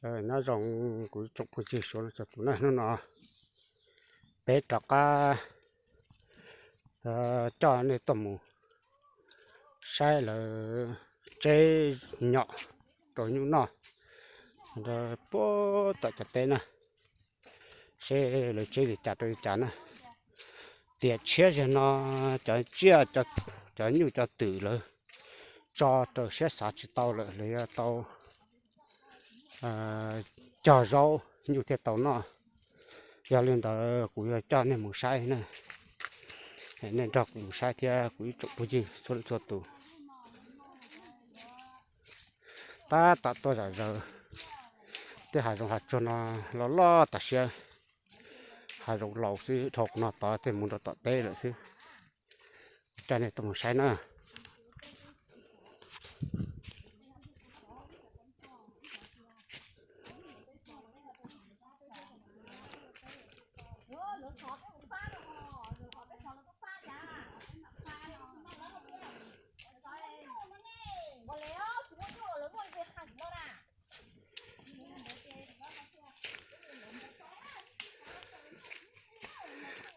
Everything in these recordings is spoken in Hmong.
Nyob zoo kuv tsoom phooj ywg suav txhua tus na, hnub no peb rov qab coj nej tuaj mus saib lawv tseb nyom rau nyuj noj puag tom cov teb na, seb lawv tseb li cas rau li cas na. Tiam tshiab zaum no cov tsiaj, cov nyuj cov twm lawv tso rau siab xav tsis tau lawm, lawv yuav tau cog zaub nyuj thiaj tau noj. Yog li ntawd kuv yuav coj nej mus saib na, nej nrog kuv mus saib thiab kuv ib tsoom phooj ywg txhua leej txhua tus. Tab tom tuaj zom zaws, tej hav zoov hav tsuag no loj loj tas siab, hav zoov laus xwb, dhau qhov no tod tej mus rau tom teb lawm xwb. Coj nej tuaj mus saib na.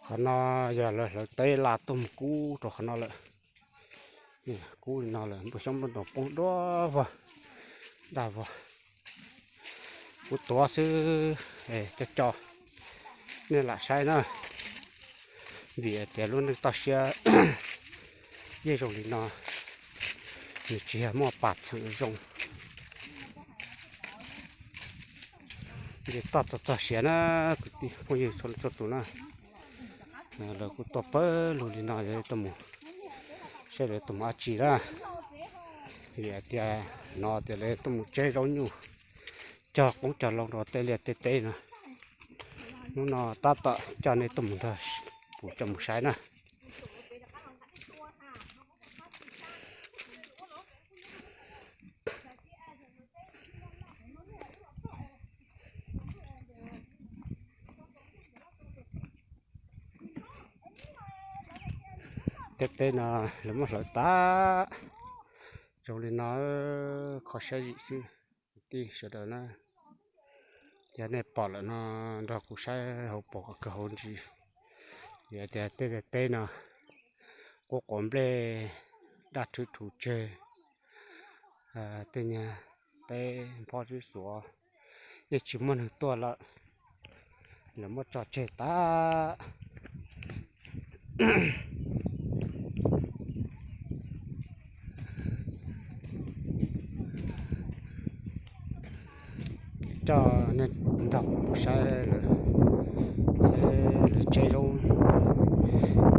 Qhov no yog lawv hlawv teb la tuaj mus kub rau qhov no lawm. Kub li no lawm, nplooj xyoob nplooj ntoos poob duab vog, daj vog. Kuv tuav xwb, coj coj nej lam saib na. Vim tias lub neej toj siab yeej zoo li no, nws tsis yog muaj pam txheem zoo. Ces toj txog txog siav na, kwv tij phooj ywg txhua leej txhua tus na. Lawv kuj tuaj pawg lug li no, lawv tuaj mus, seb lawv tuaj mus dab tsi na. Vim hais tias hnov tias lawv tuaj mus tseb zaub nyuj, cog qoob cog loo rau tej liaj tej teb no. Hnub no tab tom coj nej tuaj mus nrog kuv coj mus saib na. Tej teb no lawv muab hlawv tag zoo li no, kho siab zim xwb. Kwv tij sawv daws na, yog nej pom lawm no nrog kuv saib hauv paus kom kawg hauv ntsis. Vim tias tej teb no quaj quav nplej, daj rhwv rhuv tseg, tej nyuag teb nphob tsib xuav yeej tsis muaj neeg tuaj lawm, lawv muab tso tseg tag. Coj nej nrog kuv saib lawv tseb zaub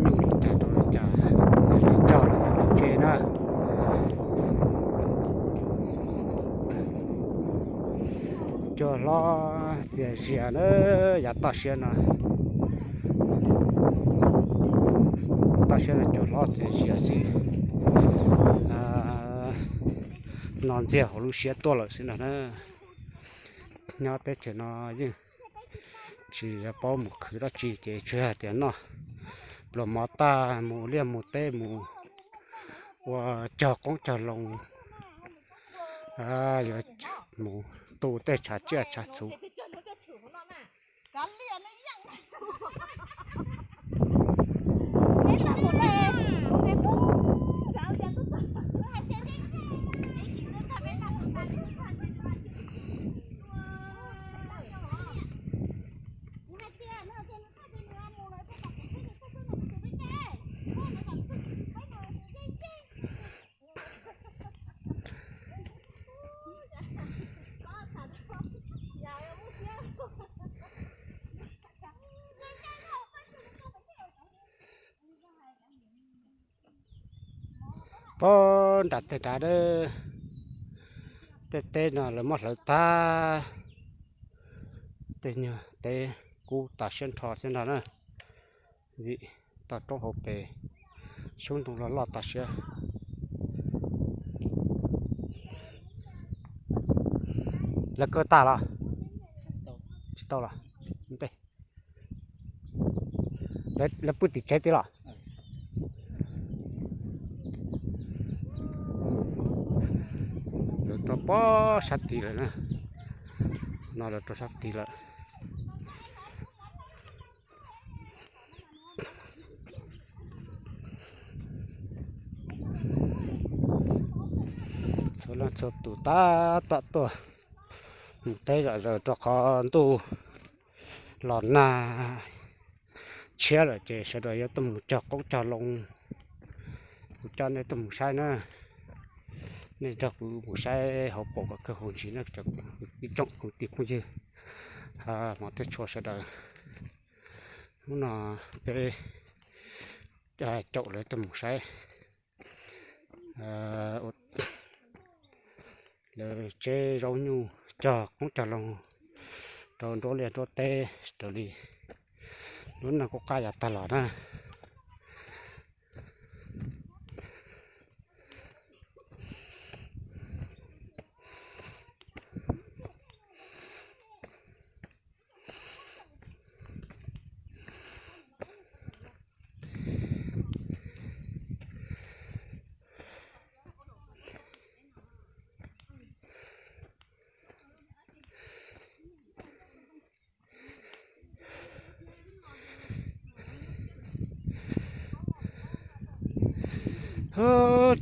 nyuj li cas rau li cas, lawv cog lawv tseb na. Cua hlob txias zias na, yav toj siab no, toj siab no cua hlob txias zias xwb. No ntxiag hauv lub siab tuaj lawm xwb no na. Nyob teb chaws no yeej tsis paub mus khwv dab tsi ces tsuas yog tias noj pluas mov tag mus liaj mus teb mus ua cog qoob cog loo, yuav mus tu tej tshav tsiaj tshav txhu. Pob nram tej nrad, tej teb no lawv muab hlawv tag, tej nyuag teb kub tas siab nrho thiab no na. Vim toj roob hauv pes xyoob ntoo loj loj tas siab. Lawv kaw tag los? Tsis tau los? Ntej lawv pw tim tsev tid los? Lawv rau pob sab tid lawm na. No lawv rau sab tid lawm. Txhua leej txhua tus tab tom tuaj mus teb zom zaws rau qhov ntuj los nag tshiab lawm ces sawv daws yuav tuaj mus cog qoob cog loo. Kuv coj nej tuaj mus saib na, nej nrog kuv mus saib hauv paus kom kawg huv ntsis na, cov ib tsoom kwv tij phooj ywg, hmov thiab tshua sawv daws. Hnub no peb caum lawv tuaj mus saib lawv tseb zaub nyuj cog qoob cog loo rau nruab liaj nruab teb raws li lub neej kuj qab yav tag los na.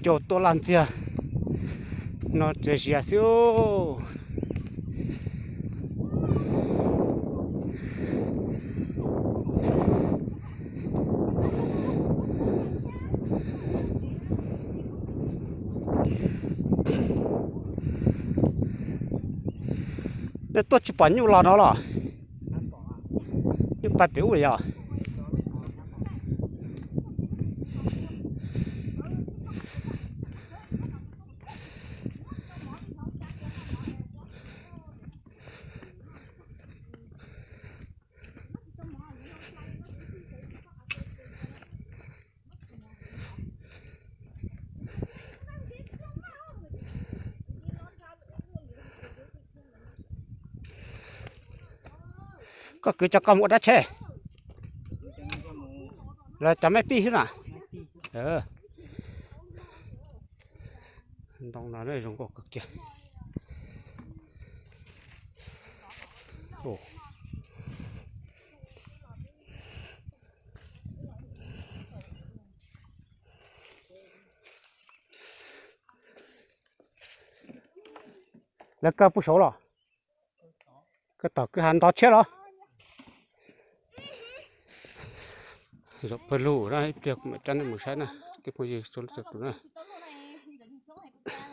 Cua tuaj laj ntxiag no txias zias xwb. Nej tuaj tsis pom nyuj los no los? Nyuj pais pem ub yog? Koj kwv cov koj mus ua dab tsheb los cov me pij xwb na? Ntoo no zoo nkauj kawg kiag. Lawv kaw puag saud los? Kaw tom kwj ha nto tshiab los? Zaum pawg lug na, ib pliag kuv mam coj nej mus saib na, tej phooj ywg txhua leej txhua tus na.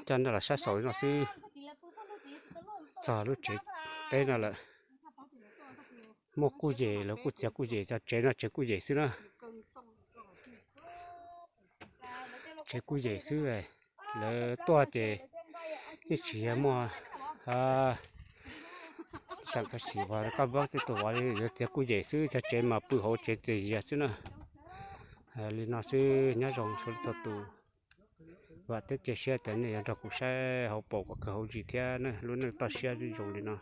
Coj nej los saib xaus li no xwb. Txog lub tsev teb no lawm. Muaj kuj yem, lawv kuj txiav kuj yem, cov tsev no tsev kuj yem xwb na. Tsev kuj yem xwb, lawv tuaj ces yeej tsis yog muaj xeem kab sim vov koj vab tej tus vov li, yuav txiav kuj yem xwb, cov tsev mas pw hauv tsev txias zias xwb na. Li no xwb, nyob zoo txhua leej txhua tus. Vam thiab cia siab tias nej yuav nrog kuv saib hauv paus kom kawg hauv ntsis thiab na, lub neej toj siab zoo li no.